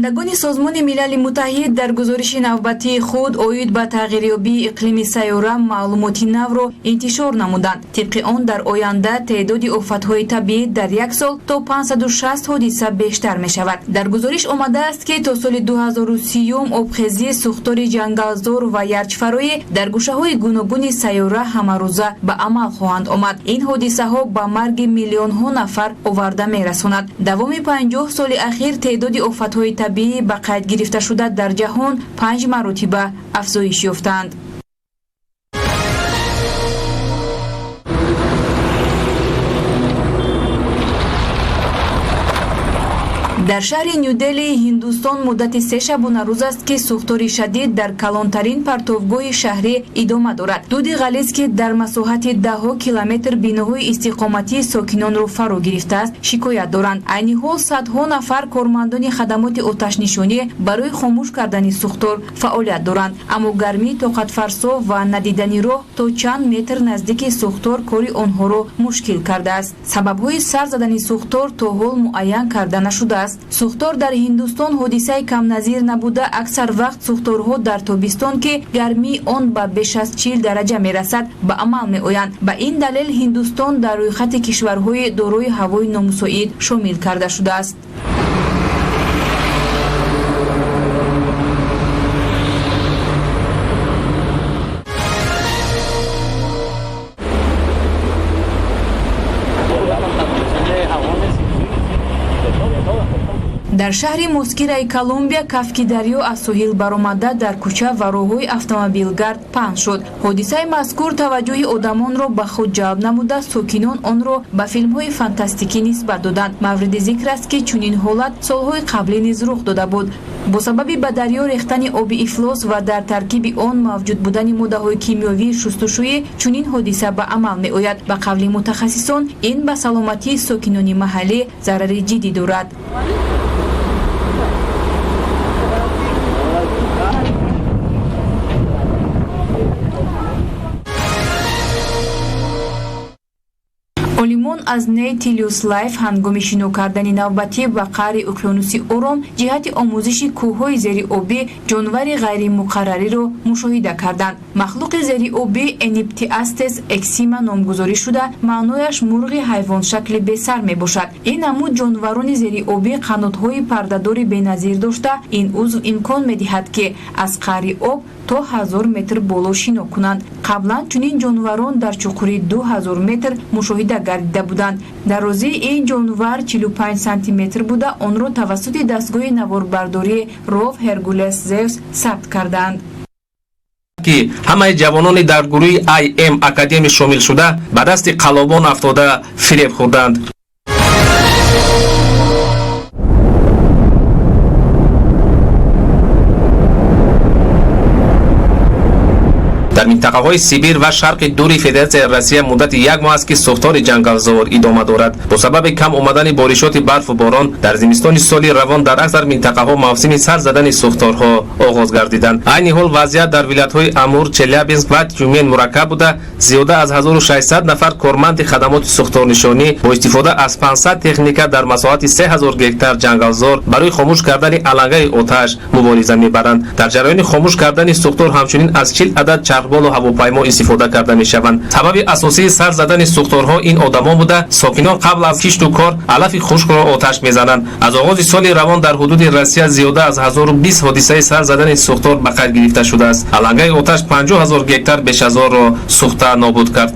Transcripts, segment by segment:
Намояндагони Созмони Милали Муттаҳид дар гузориши навбатии худ оид ба тағйирёбии иқлими сайёра маълумоти навро интишор намуданд. Тибқи он, дар оянда теъдоди офатҳои табиӣ дар як сол то 560 ҳодиса бештар мешавад. Дар гузориш омадааст, ки то соли 2030 обхезӣ, сӯхтори ҷангалзор ва ярчфароӣ дар гӯшаҳои гуногуни сайёра ҳамарӯза ба амал хоҳанд омад. Ин ҳодисаҳо ба марги миллионҳо нафар оварда мерасонад. Давоми 50 соли ахир теъдоди офатҳои табиӣ ба қайд гирифташуда дар ҷаҳон панҷ маротиба афзоиш ёфтаанд. Дар шаҳри Ню-Делии Ҳиндустон муддати се шабонарӯз аст, ки сӯхтори шадид дар калонтарин партовгоҳи шаҳрӣ идома дорад. Дуди ғализ, ки дар масоҳати даҳҳо километр биноҳои истиқоматии сокинонро фаро гирифтааст, шикоят доранд. Айни ҳол садҳо нафар кормандони хадамоти оташнишонӣ барои хомӯш кардани сӯхтор фаъолият доранд, аммо гармии тоқатфарсо ва надидани роҳ то чанд метр наздики сӯхтор кори онҳоро мушкил кардааст. Сабабҳои сар задани сӯхтор то ҳол муайян карда нашудааст. Сӯхтор дар Ҳиндустон ҳодисаи камназир набуда. Аксар вақт сӯхторҳо дар тобистон, ки гармии он ба беш аз 40 дараҷа мерасад, ба амал меоянд. Ба ин далел Ҳиндустон дар рӯйхати кишварҳои дорои ҳавои номусоид шомил карда шудааст. Дар шаҳри Москираи Колумбия кафки дарё аз соҳил баромада, дар кӯча ва роҳҳои автомобилгард паҳн шуд. Ҳодисаи мазкур таваҷҷӯҳи одамонро ба худ ҷалб намуда, сокинон онро ба филмҳои фантастикӣ нисбат доданд. Мавриди зикр аст, ки чунин ҳолат солҳои қаблӣ низ рух дода буд. Бо сабаби ба дарё рехтани оби ифлос ва дар таркиби он мавҷуд будани моддаҳои кимиёвии шустушӯӣ чунин ҳодиса ба амал меояд. Ба қавли мутахассисон, ин ба саломатии сокинони маҳаллӣ зарари ҷиддӣ дорад. Олимон аз Nautilus Life ҳангоми шино кардани навбатӣ ба қаъри уқёнуси Ором ҷиҳати омӯзиши кӯҳҳои зериобӣ ҷонвари ғайримуқаррариро мушоҳида карданд. Махлуқи зериобӣ Эниптиастес эксима номгузорӣ шуда, маънояш мурғи ҳайвоншакли бесар мебошад. Ин намуд ҷонварони зериобӣ қанотҳои пардадори беназир дошта, ин узв имкон медиҳад, ки аз қаъри об то 1000 метр боло шино кунанд. Қаблан чунин ҷонварон дар чуқурии 2000 метр мушоҳида гардида буданд. Дарозии ин ҷонвар 45 сантиметр буда, онро тавассути дастгоҳи наворбардории ров Ҳергулес Зевс сабт карданд. Ки ҳамаи ҷавонони дар гурӯҳи IM Академи шомилшуда ба дасти қаллобон афтода, фиреб хӯрданд. Дар минтақаҳои Сибир ва Шарқи Дури Федератсияи Россия муддати як моҳ аст, ки сӯхтори ҷангалзор идома дорад. Бо сабаби кам омадани боришоти барфу борон дар зимистони соли равон, дар аксар минтақаҳо мавсими сар задани сӯхторҳо оғоз гардиданд. Айни ҳол вазъият дар вилоятҳои Амур, Челябинск ва Тюмен мураккаб буда, зиёда аз 1600 нафар корманди хадамоти сӯхторнишонӣ бо истифода аз 500 техника дар масоҳати 3000 гектар ҷангалзор барои хомӯш кардани алангаи оташ мубориза мебаранд. Дар ҷараёни хомӯш кардани сӯхтор ҳамчунин аз 40 адад чархболу ҳавопаймо истифода карда мешаванд. Сабаби асосии сар задани сӯхторҳо ин одамон буда, сокинон қабл аз кишту кор алафи хушкро оташ мезананд. Аз оғози соли равон дар ҳудуди Россия зиёда аз 1020 ҳодисаи сар задани сӯхтор ба қайд гирифта шудааст. Алангаи оташ 50 ҳазор гектар бешазорро сӯхта нобуд кард.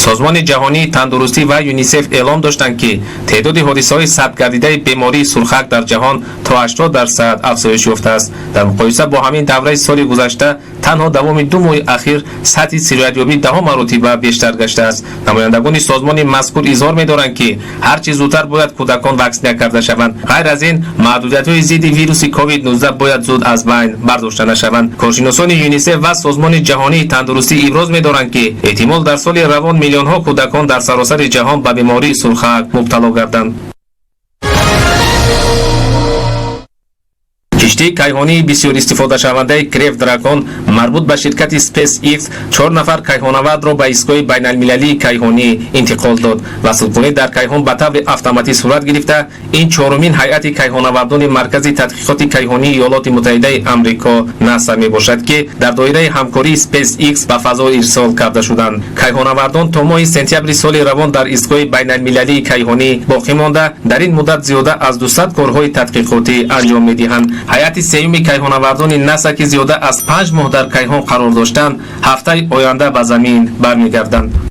Созмони Ҷаҳонии Тандурустӣ ва ЮНИСЕФ эълом доштанд, ки теъдоди ҳодисаҳои сабтгардидаи бемории сурхак дар ҷаҳон то 80% афзоиш ёфтааст. Дар муқоиса бо ҳамин давраи соли гузашта, танҳо давоми 2 моҳи ахир сатҳи сироятёбӣ даҳо маротиба бештар гаштааст. Намояндагони созмони мазкур изҳор медоранд, ки ҳар чӣ зудтар бояд кӯдакон ваксина карда шаванд. Ғайр аз ин, маҳдудиятҳои зидди вируси COVID-19 бояд зуд аз байн бардошта нашаванд. Коршиносони ЮНИСЕФ ва Созмони Ҷаҳонии Тандурустӣ иброз медоранд, ки эҳтимол дар соли равон миллионҳо кӯдакон дар саросари ҷаҳон ба бемории сурхак мубтало гарданд. Киштии кайҳонии бисёр истифодашавандаи Crew Dragon марбут ба ширкати SpaceX чор нафар кайҳонавардро ба истгоҳи байналмилалии кайҳонӣ интиқол дод. Васлкунӣ дар кайҳон ба таври автоматӣ сурат гирифта, ин чорумин ҳайати кайҳонавардони Маркази тадқиқоти кайҳонии Иёлоти Муттаҳидаи Амрико НАСА мебошад, ки дар доираи ҳамкории SpaceX ба фазо ирсол карда шуданд. Кайҳонавардон то моҳи сентябри соли равон дар истгоҳи байналмилалии кайҳонӣ боқӣ монда, дар ин муддат зиёда аз 200 корҳои тадқиқотӣ анҷом медиҳанд. Ҳайати сеюми кайҳонавардони НАСА, ки зиёда аз 5 моҳ дар кайҳон қарор доштанд, ҳафтаи оянда ба замин бармегарданд.